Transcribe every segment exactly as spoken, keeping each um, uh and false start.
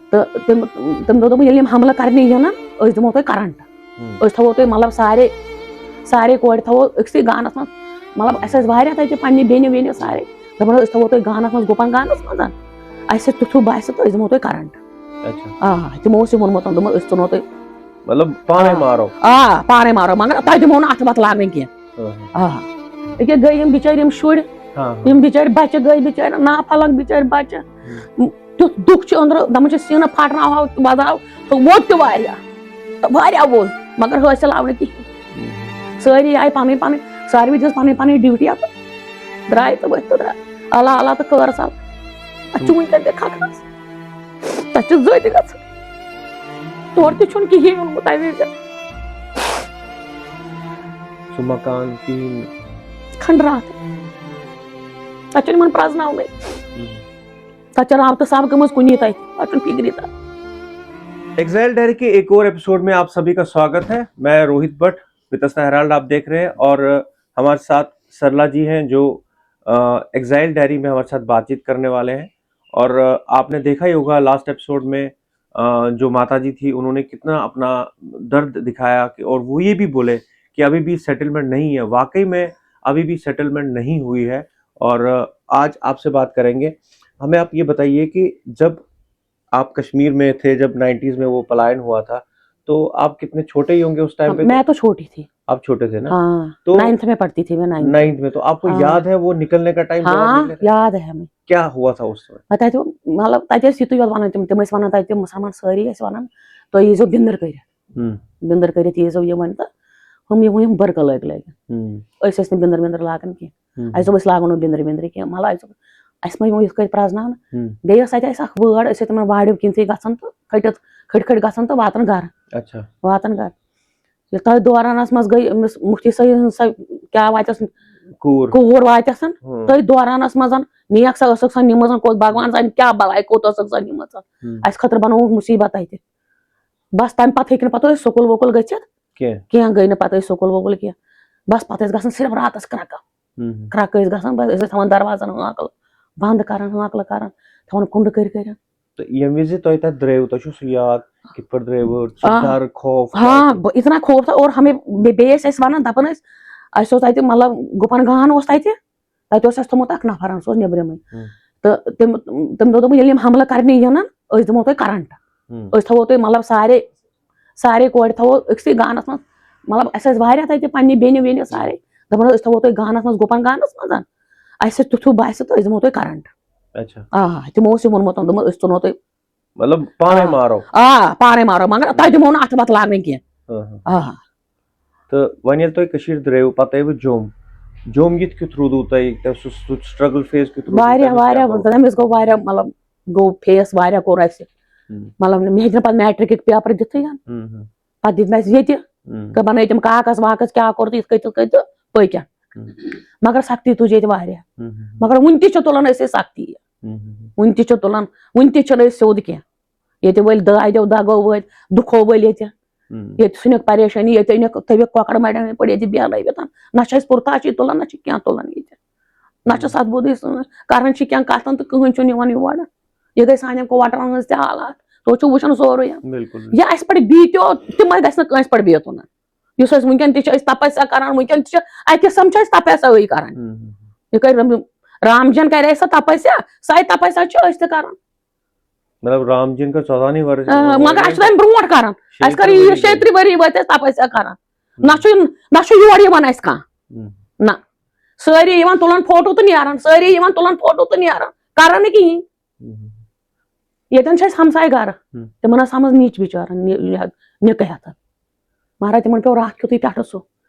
تہٕ تٔمۍ تٔمۍ دوٚپ، دوٚپُن، ییٚلہِ یِم حملہٕ کرنہِ یِن نا، أسۍ دِمو تۄہہِ کرنٹ۔ أسۍ تھاوو تۄہہِ، مطلب، سارے سارے کورِ تھاوو أکسٕے گانس منٛز۔ مطلب، اَسہِ ٲسۍ واریاہ تَتہِ پننہِ بیٚنہِ ویٚنہِ سارے۔ دَپان ٲسۍ، أسۍ تھاوو تۄہہِ گانس منٛز، گُپن گانس منٛز۔ اَسہِ تیُتھُے باسہِ تہٕ أسۍ دِمو تۄہہِ کرنٹ۔ اچھا۔ آ، تِمو اوس یہِ ووٚنمُت، دوٚپمُت، أسۍ ژھٕنو تۄہہِ۔ مطلب، پانے مارو۔ آ، پانے مارو، مگر تۄہہِ دِمو نہٕ اتھٕ وتھٕ لاگنہٕ کینٛہہ۔ اہم۔ آ، ییٚکیٛاہ گٔے یِم بِچٲرۍ، یِم شُرۍ، ہاں، ہاں۔ یِم بِچٲرۍ بچہِ گٔے، بِچٲرۍ ناپلنگ بِچٲرۍ بچہِ۔ تیُتھ دُکھ چھُ أنٛدرٕ، دَپان چھِ سیٖنہٕ پھٹراوہو، وَزاو، تہٕ ووٚد تہِ واریاہ، تہٕ واریاہ ووٚد، مگر حٲصِل آو نہٕ کِہیٖنۍ۔ سٲری آیہِ پَنٕنۍ پَنٕنۍ، ساروٕے دِژ پَنٕنۍ پَنٕنۍ ڈیوٹی اَتھ، درٛاے تہٕ ؤتھۍ تہٕ درٛاے۔ اللہ اللہ تہٕ کٲرٕس اللہ۔ اَسہِ چھُ وٕنکٮ۪ن تہِ کھَکھرَس، تَتہِ چھِ زٔدۍ گژھان، تورٕ تہِ چھُنہٕ کِہیٖنۍ اوٚنمُت اَمہِ وِزِ۔ سُہ مکان کِہیٖنۍ نہٕ۔ کھنٛڈرات۔ تَتہِ چھُنہٕ یِمَن پرٛزناونٕے۔ تَتہِ چھےٚ رابطہٕ سَب گٔمٕژ کُنی تَتہِ، تَتہِ چھُنہٕ فِکرِ تَتھ۔ ایگزائل ڈائری کے ایک اور ایپیسوड میں आप सभी का स्वागत है। मैं रोहित भट्ट, वितस्ता हेराल्ड आप देख रहे हैं, और हमारे साथ सरला जी हैं जो एग्जाइल डायरी में हमारे साथ बातचीत करने वाले हैं। और अ, आपने देखा ही होगा लास्ट एपिसोड में अ, जो माता जी थी, उन्होंने कितना अपना दर्द दिखाया कि, और वो ये भी बोले कि अभी भी सेटलमेंट नहीं है, वाकई में अभी भी सेटलमेंट नहीं हुई है। और अ, आज आपसे बात करेंगे। हमें आप ये बताइए कि जब आप कश्मीर में थे, जब नाइन्टीज में वो पलायन हुआ था, तो आप कितने छोटे ही होंगे उस टाइम पे? मैं तो छोटी थी। आप छोटे थे ना? हाँ, तो नाइन्थ में पढ़ती थी मैं, नाइन्थ। नाइन्थ में। तो आपको हाँ। याद है वो निकलने का टाइम जब आप हाँ, निकले थे? याद है हमें। क्या हुआ था उस समय? پتہٕ ٲسۍ تِم، مطلب، تَتہِ ٲسۍ یِتُے یوت وَنان تِم، تِم ٲسۍ وَنان تَتہِ، تِم مُسلمان سٲری ٲسۍ وَنان، "تُہۍ ییٖزیو بِنٛدٕر کٔرِتھ، हम्म। بِنٛدٕر کٔرِتھ ییٖزیو یِمَن تہٕ ہُم یِم، ہُم بٔرکہٕ لٲگۍ لٲگۍ۔" हम्म। أسۍ ٲسۍ نہٕ بِنٛدٕر وِنٛدٕر لاگان کینٛہہ۔ हम्म। اَسہِ دوٚپ، "أسۍ لاگو نہٕ بِنٛدٕر وِنٛدٕر کینٛہہ، مطلب، اَسہِ دوٚپ، اَسہِ ما یِمو یِتھ کٔنۍ پرٛزناونہٕ؟" हम्म। بیٚیہِ ٲس تَتہِ اَسہِ اَکھ وٲر، أسۍ ٲسۍ تِمَن واریو کِنۍ تہِ گژھان تہٕ کھٔٹِتھ، کھٔٹۍ کھٔٹۍ گژھان تہٕ واتان گَرٕ، अच्छा। واتان گَرٕ۔ ییٚلہِ تَتھ دورانَس منٛز گٔے أمِس مُفتی صٲبۍ ہٕنٛز سۄ کیٛاہ واتٮ۪س، کوٗر۔ کوٗر واتٮ۪س، ہاں۔ تٔتھۍ دورانَس منٛز نیک سۄ ٲسٕکھ سۄ نِمٕژ، کوٚت بھگوان زانہِ کیٛاہ بَلاے کوٚت ٲسٕکھ سۄ نِمٕژ۔ ہم۔ اَسہِ خٲطرٕ بَنووُکھ مُصیٖبت تَتہِ۔ بَس تَمہِ پَتہٕ ہیٚکہِ نہٕ پَتہٕ أسۍ سکوٗل وکوٗل گٔژھِتھ کینٛہہ۔ کینٛہہ، گٔے نہٕ پَتہٕ أسۍ سکوٗل وکوٗل کینٛہہ۔ بَس پَتہٕ ٲسۍ گژھان صرف راتَس کرٛٮ۪کہٕ، ہم۔ کرٛٮ۪کہٕ ٲسۍ گژھان، بَس أسۍ ٲسۍ تھاوان دروازَن ہٲکَل بنٛد کَران، ہٲکَل کَران، تھاوان کُنڈٕ کٔرۍ کٔرۍ۔ تہٕ ییٚمہِ وِزِ تۄہہِ تَتہِ درٛایوٕ، تۄہہِ چھُو سُہ یاد، کِتھ پٲٹھۍ درٛایوٕ، سُہ آ۔ ڈر، خوف کیٛاہ ہاں، اوس؟ بہٕ-، اتنا خوف تھا، اور ہمیں، بیٚیہِ ٲسۍ اَسہِ وَنان، دَپان ٲسۍ، اَسہِ اوس تَتہِ، مطلب، گُپَن گان اوس تَتہِ، تَتہِ اوس اَسہِ تھوٚمُت اَکھ نفرَن، سُہ اوس نیٚبرِمٕے۔ ہم۔ تہٕ تٔمۍ، تٔمۍ دوٚپ، دوٚپُن، ییٚلہِ یِم حملہٕ کَرنہِ یِنَن، أسۍ دِمو تۄہہِ کرنٹ۔ ہم۔ أسۍ تھاوو تۄہہِ، مطلب، سارے، سارے کورِ تھاوو أکسٕے گانَس منٛز، مطلب، اَسہِ ٲسۍ واریاہ تَتہِ پنٛنہِ بیٚنہِ ویٚنہِ سارے، دَپان، أسۍ تھاوو تۄہہِ گانَس منٛز، گُپَن گانَس منٛز، اَسہِ تیُتھُے باسہِ تہٕ أسۍ دِمو تۄہہِ کرنٹ۔ اچھا۔ آ، تِمو اوس یہِ ووٚنمُت، دوٚپمُت، أسۍ ژھٕنو تۄہہِ۔ مطلب، پانے آ۔ مارو۔ آ، پانے مارو، مگر تۄہہِ دِمو نہٕ اَتھٕ وَتھٕ لاگنہٕ کینٛہہ۔ ہاں، ہاں۔ آ۔ تہٕ وۄنۍ ییٚلہِ تُہۍ کٔشیٖرِ درٛایوٕ، پَتہٕ آیوٕ جوٚم۔ جوٚم کِتھ کیُتھ روٗدوٕ تۄہہِ؟ تۄہہِ سُہ، سُہ struggle phase کیُتھ روٗدوٕ؟ واریاہ، تَمہِ وِزِ کیٛاہ واریاہ، گوٚو؟ تَمہِ وِزِ گوٚو واریاہ، مطلب، گوٚو فیس واریاہ کوٚر اَسہِ۔ ہم۔ مطلب، مےٚ ہیٚکہِ نہٕ پَتہٕ میٹرِکٕکۍ پیپر دِتھٕے۔ ہم، ہم۔ پَتہٕ دِتۍ مےٚ اَسہِ ییٚتہِ، ہم۔ کٔر بَنٲے تِم کاغذ واغذ، کیٛاہ کوٚر تہٕ یِتھ کٔنۍ تِتھ کٔنۍ تہٕ پٔکۍ۔ ہم۔ مگر سختی تُج ییٚتہِ واریاہ۔ ہم، ہم، ہم۔ مگر وُنہِ تہِ چھِ تُلان أسۍ یہِ سختی۔ ہم، ہم، ہم۔ وُنہِ تہِ چھِ تُلان، وُنہِ تہِ چھِنہٕ أسۍ سیوٚد کینٛہہ۔ ییٚتہِ وٲلۍ دادیو دَگو وٲلۍ، دُکھو وٲلۍ ییٚتہِ۔ ہم۔ ییٚتہِ ژھٕنِکھ پریشٲنی، ییٚتہِ أنِکھ تھٲوِکھ کۄکر مَڑٮ۪ن پٮ۪ٹھ ییٚتہِ بیٚہنٲوِتھ۔ نہ چھِ اَسہِ پُرتاشی تُلان، نہ چھِ کینٛہہ تُلان ییٚتہِ۔ نہ چھِ سَتھ بُدٕے سٲنۍ۔ کَران چھِ کینٛہہ کَتھَن تہٕ کٕہٕنۍ چھُنہٕ یِوان یور۔ یہِ گٔے سانٮ۪ن کۄٹرَن ہٕنٛز تہِ حالات۔ تُہۍ چھِو وٕچھان سورُے۔ بِلکُل۔ یہِ اَسہِ پٮ۪ٹھ بیٖتیو، تِمَے گژھِ نہٕ کٲنٛسہِ پٮ۪ٹھ بیتُن۔ یُس أسۍ وٕنکٮ۪ن تہِ چھِ أسۍ تپسیا کران، وٕنکٮ۪ن تہِ چھِ اَکہِ قٕسم چھِ أسۍ تپسیا ٲے کران۔ ہم، ہم، ہم۔ یہِ کٔرۍ رام، رام جن کرے سۄ تپسیا، سۄے تپسیا چھِ أسۍ تہِ کران۔ مطلب، رام جن کا چودہ نہیں ورش، آ، مگر اَسہِ چھُ تَمہِ برونٛٹھ کران۔ اَسہِ کٔر یہِ شیٚیہِ ترٕٛہ ؤری وٲتۍ اَسہِ تپسیا کران۔ نہ چھُ، نہ چھُ یور یِوان اَسہِ کانٛہہ۔ ہم۔ نہ۔ سٲری یِوان تُلان فوٹو تہٕ نیران، سٲری یِوان تُلان فوٹو تہٕ نیران، کران نہٕ کِہیٖنۍ۔ ہم۔ ییٚتٮ۪ن چھِ اَسہِ ہمساے گرٕ، ہم۔ تِمن ٲس آمٕژ نِچ بِچارن نِ-، یہِ نِکہٕ ہٮ۪تھ۔ مہراز، تِمن پیوٚو راتھ کیُتھُے پٮ۪ٹھٕ سُہ،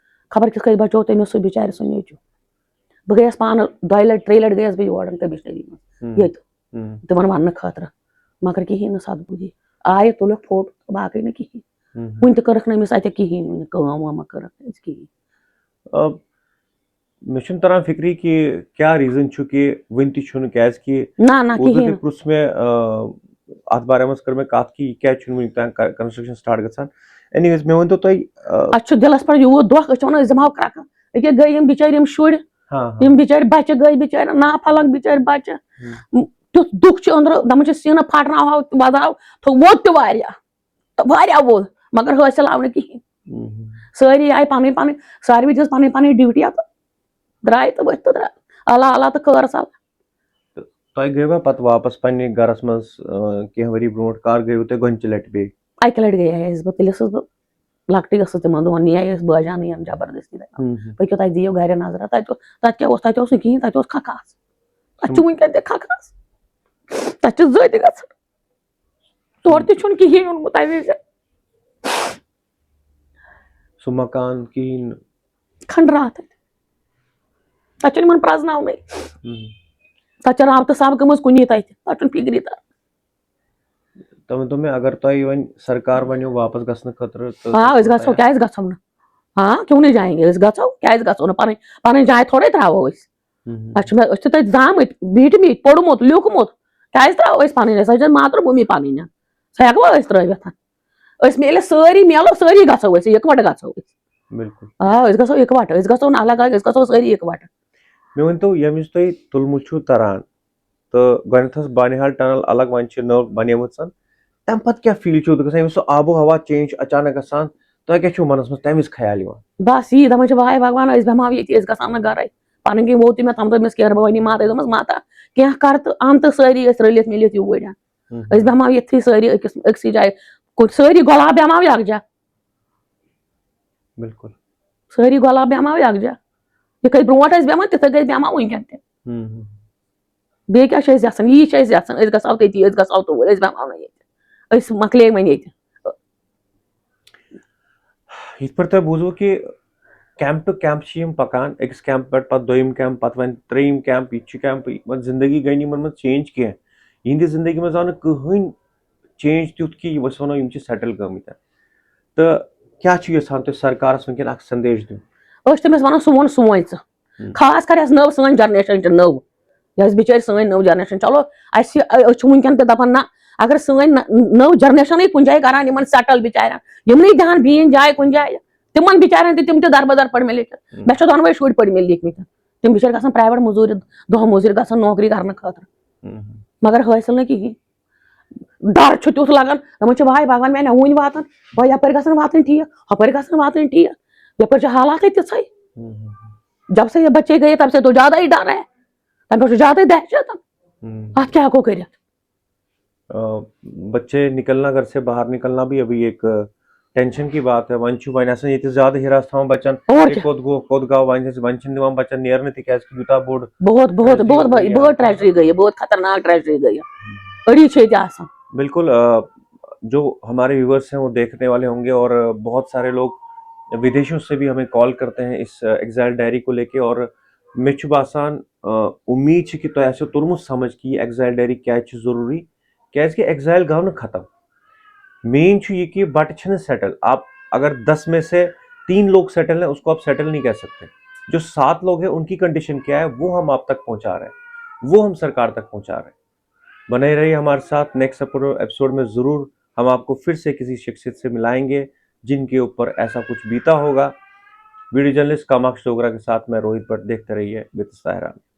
خبر کِتھ کٔنۍ بچوو تٔمِس سُہ بِچارِ سُہ نیٚچوٗ۔ بہٕ گٔیَس پانہٕ دۄیہِ لَٹہِ، ترٛیٚیہِ لَٹہِ گٔیَس بہٕ یورَن کٔمِشنٔری منٛز، ہم۔ ییٚتہِ، ہم۔ تِمَن وَننہٕ خٲطرٕ، مگر کِہیٖنۍ نہٕ سَتھ بُدی۔ آیہِ، تُلُکھ فوٹو تہٕ باقٕے نہٕ کِہیٖنۍ۔ ہم۔ وُنہِ تہِ کٔرٕکھ نہٕ أمِس اَتہِ کِہیٖنۍ، وُنہِ کٲم وٲم کٔرٕکھ نہٕ أمِس کِہیٖنۍ۔ آ، مےٚ چھُنہٕ تران فِکرِ کہِ کیٛاہ reason چھُ کہِ وُنہِ تہِ چھُنہٕ، کیٛازِ کہِ نہ، نہ، اوترٕ کِہیٖنۍ تہِ نہٕ۔ پرُژھ مےٚ، آ، اَتھ بارے منٛز کٔر مےٚ کَتھ کہِ یہِ کیٛازِ چھُنہٕ وُنیُک تام ک-، construction start گژھان۔ Anyways، مےٚ ؤنۍتو تُہۍ، آ، اَسہِ چھُ دِلَس پٮ۪ٹھ یوٗت دۄکھ، أسۍ چھِ وَنان أسۍ دِمہو کرٛٮ۪کہٕ۔ أکیٛاہ گٔے یِم بِچٲرۍ یِم شُرۍ، ہاں، ہاں۔ یِم بِچٲرۍ بَچہٕ گٔے بِچٲرۍ ناپلنٛگ بِچٲرۍ بَچہٕ۔ ہُم۔ تیُتھ دُکھ چھُ أنٛدرٕ، دَپان چھِ سیٖنہٕ پھاٹناوہو، وَزاو، تھوٚو ووٚد تہِ واریاہ، تہٕ واریاہ ووٚد، مگر حٲصِل آو نہٕ کِہیٖنۍ۔ مہم۔ سٲری آیہِ پَنٕنۍ پَنٕنۍ، ساروی دِژ پَنٕنۍ پَنٕنۍ ڈیوٹی، تہٕ درٛاے تہٕ ؤتھۍ تہٕ درٛاے۔ اللہ اللہ تہٕ کٲرٕس اللہ۔ تۄہہِ گٔیوا پتہٕ واپس پننہِ گرس منٛز، آ، کینٛہہ ؤری برونٛٹھ؟ کر گٔیوٕ تُہۍ گۄڈنِچہِ لٹہِ بیٚیہِ؟ اَکہِ لٹہِ گٔیایس بہٕ، تیٚلہِ ٲسٕس بہٕ لۄکٹٕے، ٲسٕس تِمن دۄہن، نِیایس بٲجان یِم زبردستی۔ ہُم، ہُم۔ پٔکِو تۄہہِ دِیِو گرِ نظرہ، تتہِ اوس، تتہِ کیٛاہ اوس، تتہِ اوس نہٕ کِہیٖنۍ، تتہِ اوس کھکھاس۔ تتہِ چھُ وُنکٮ۪ن تہِ کھکھاس، تتہِ چھُ زٔدۍ گژھان، تورٕ تہِ چھُنہٕ کِہیٖنۍ اوٚنمُت تمہِ وِزِ۔ سُہ مکان کِہیٖنۍ نہٕ۔ کھنڈرات تتہِ، تتہِ چھُنہٕ یِمن پرزناونٕے۔ ہُم۔ تتہِ چھِ رابطہٕ صاحب گٔمٕژ کُنی تتہِ، تتہِ چھُنہٕ فِکری تران۔ تۄہہِ ؤنۍ تو مےٚ، اگر تۄہہِ وۄنۍ سرکار ونیو واپس گژھنہٕ خٲطرٕ تہٕ آ، تُہۍ أسۍ چھِو گژھو، تیار؟ کیٛازِ گژھو نہٕ؟ آ، کیوں نہیں جائیں گے؟ أسۍ گژھو، کیٛازِ گژھو نہٕ؟ پنٕنۍ، پنٕنۍ جاے تھوڑے ترٛاوو أسۍ۔ ہُم۔ اسہِ چھُ مےٚ، أسۍ چھِ تَتہِ زامٕتۍ، بیٖٹھمٕتۍ، پوٚرمُت، لیوٗکھمُت۔ کیٛازِ ترٛاوو أسۍ پَنٕنۍ؟ أسۍ حظ چھِ ماترٛبھوٗمی پَنٕنۍ۔ سۄ ہٮ۪کوا أسۍ ترٛٲوِتھ؟ أسۍ میلہِ سٲری، میلو سٲری، گژھو أسۍ، یِکوَٹہٕ گژھو أسۍ۔ بِلکُل۔ آ، أسۍ گژھو یِکوَٹہٕ، أسۍ گژھو نہٕ الگ الگ، أسۍ گژھو سٲری یِکوَٹہٕ۔ مےٚ ؤنۍ تو، ییٚمہِ وِزِ تُہۍ تُلمُت چھُو تَران تہٕ گۄڈٕنٮ۪تھ ٲس بانِہال ٹنل الگ، وۄنۍ چھِ نٔو بَنیمٕژ، تَمہِ پَتہٕ کیٛاہ فیٖل چھُو تُہۍ گژھان؟ یُس سُہ آب و ہوا چینج چھُ اچانک گژھان، تۄہہِ کیٛاہ چھُو مَنَس منٛز تَمہِ وِزِ خیال یِوان؟ بَس یی، دَپان چھِ، واے بھگوان، أسۍ بیٚہمہو ییٚتی، أسۍ گژھو نہٕ گَرَے۔ پَنٕنۍ کِنۍ ووت تہِ مےٚ تَمہِ دۄہ، مےٚ ٲس کیرٕ بھوٲنی ماتا، دوٚپمَس، ماتا، کینٛہہ کَر تہٕ اَن تہٕ سٲری ٲسۍ رٔلِتھ مِلِتھ یوٗرۍ۔ ہُم۔ أسۍ بیٚہمہو ییٚتھی سٲری أکِس، أکسٕے جایہِ، کُنہِ سٲری گۄلاب بیٚہمہو یَکجاہ۔ بِلکُل۔ سٲری گۄلاب بیٚہمہو یَکجاہ۔ یِتھ کٔنۍ برونٛٹھ ٲسۍ بیٚہوان، تِتھَے کٔنۍ بیٚہمہو وٕنکٮ۪ن تہِ۔ ہُم، ہُم۔ بیٚیہِ کیٛاہ چھِ أسۍ یَژھان؟ یی چھِ أسۍ یَژھان، أسۍ گژھو تٔتی، أسۍ گژھو توٗرۍ، أسۍ بیٚہمو نہٕ ییٚتہِ۔ أسۍ مۄکلے وۄنۍ ییٚتہِ۔ یِتھ پٲٹھۍ تۄہہِ بوٗزوٕ کہِ کیمپ ٹُو کیمپ چھِ یِم پَکان، أکِس کیمپ پٮ۪ٹھ پَتہٕ دوٚیِم کیمپ، پَتہٕ وۄنۍ ترٛیٚیِم کیمپ، یہِ تہِ چھُ کیمپ، یِمَن زِندگی گٔے نہٕ یِمَن منٛز چینج کینٛہہ۔ یِہِنٛدِ زِندگی منٛز آو نہٕ کٕہٕنۍ چینج تیُتھ کہِ أسۍ وَنو یِم چھِ سیٹٕل گٔمٕتۍ۔ تہٕ کیٛاہ چھُ یَژھان تُہۍ سرکارَس وٕنکٮ۪ن اَکھ سندیش دیُن؟ أسۍ چھِ تٔمِس وَنان، سون سونٛچ ژٕ۔ ہُم۔ خاص کر یۄس نٔو سٲنۍ جنریشن چھِ، نٔو، یۄس بِچٲرۍ سٲنۍ نٔو جنریشن، چلو، اَسہِ، أسۍ چھِ وٕنکٮ۪ن تہِ دَپان، نہ، اگر سٲنۍ نٔو، نٔو جنریشنٕے کُنہِ جایہِ کران یِمن سیٹل بِچارٮ۪ن، یِمنٕے دِہن بیٚیِن جاے کُنہِ جایہِ، تِمن بِچارٮ۪ن تہِ، تِم تہِ دربدر پٔرۍ مٕتۍ لیکھِتھ۔ ہُم۔ مےٚ چھِ دۄنوَے شُرۍ پٔرۍ مٕتۍ لیکھمٕتۍ۔ تِم بِچٲرۍ گژھن پرایویٹ مٔزوٗرِ، دۄہ مٔزوٗرِ گژھن نوکری کرنہٕ خٲطرٕ۔ ہُم۔ مگر حٲصِل نہٕ کِہیٖنۍ۔ ڈر چھُ تیُتھ لگان، دَپان چھِ، واے بھگوان، میانہِ وُنۍ واتان، وۄنۍ یپٲرۍ گژھن واتٕنۍ ٹھیٖک، ہُپٲرۍ گژھن واتٕنۍ ٹھیٖک، یپٲرۍ چھِ حالاتٕے تِژھٕے۔ ہُم، ہُم، ہُم۔ جب سے یہ بچے گئے، تب سے تو زیادہ ہی ڈر ہے، تَمہِ پٮ۪ٹھ چھُ زیادَے دہشت۔ ہُم۔ اَتھ کیٛاہ ہٮ۪کو کٔرِتھ؟ آ، بچے نکلنا، گھر سے باہر نکلنا بھی ابھی ایک ٹینشن کی بات ہے۔ وۄنۍ چھُ، وۄنۍ آسان ییٚتہِ زیادٕ ہِراس تھاوان بچن، اور کہِ کیٛاہ؟ کوٚت گوٚو، کوٚت گوٚو، وۄنۍ چھِ، وۄنۍ چھِنہٕ دِوان بچن نیرنہٕ، تِکیٛازِ کہِ یوٗتاہ بوٚڑ بہت، بہت، ٹریجڈی بہت، گٔے یہِ بہت اَتھ ٹریجڈی گٔے، بہت خطرناک ٹریجڈی گٔے۔ أڑی چھِ ییٚتہِ آسان۔ بالکل، آ، جو ہمارے ویورز ہیں، وہ دیکھنے والے ہوں گے، اور بہت سارے لوگ ودیشوں سے بھی ہمیں کال کرتے ہیں اس ایگزائل ڈائری کو لے کے، اور مےٚ چھُ باسان، آ، اُمید چھِ کہِ تۄہہِ آسیو توٚرمُت سمجھ کہِ یہِ ایگزائل ڈائری کیٛازِ چھِ ضروٗری۔ کیٛازِ کہِ ایگزائل گوٚو نہٕ ختم۔ مین چھُ یہِ کہِ بٹہٕ چھِنہٕ سیٹل۔ آپ اگر دس میں سے تین لوگ سیٹل ہیں، اس کو آپ سیٹل نہیں کہہ سکتے۔ جو سات لوگ ہیں، ان کی کنڈیشن کیا ہے، وہ ہم آپ تک پہنچا رہے ہیں، وہ ہم سرکار تک پہنچا رہے ہیں۔ بنے رہیے ہمارے ساتھ، نیکسٹ ایپیسوڈ میں ضرور ہم آپ کو پھر سے کسی شخصیت سے ملائیں گے، جن کے اوپر ایسا کچھ بیتا ہوگا۔ ویڈیو جرنلسٹ کاماکش ڈوگرا کے ساتھ میں روہت بٹ، دیکھتے رہیے وتس تہران۔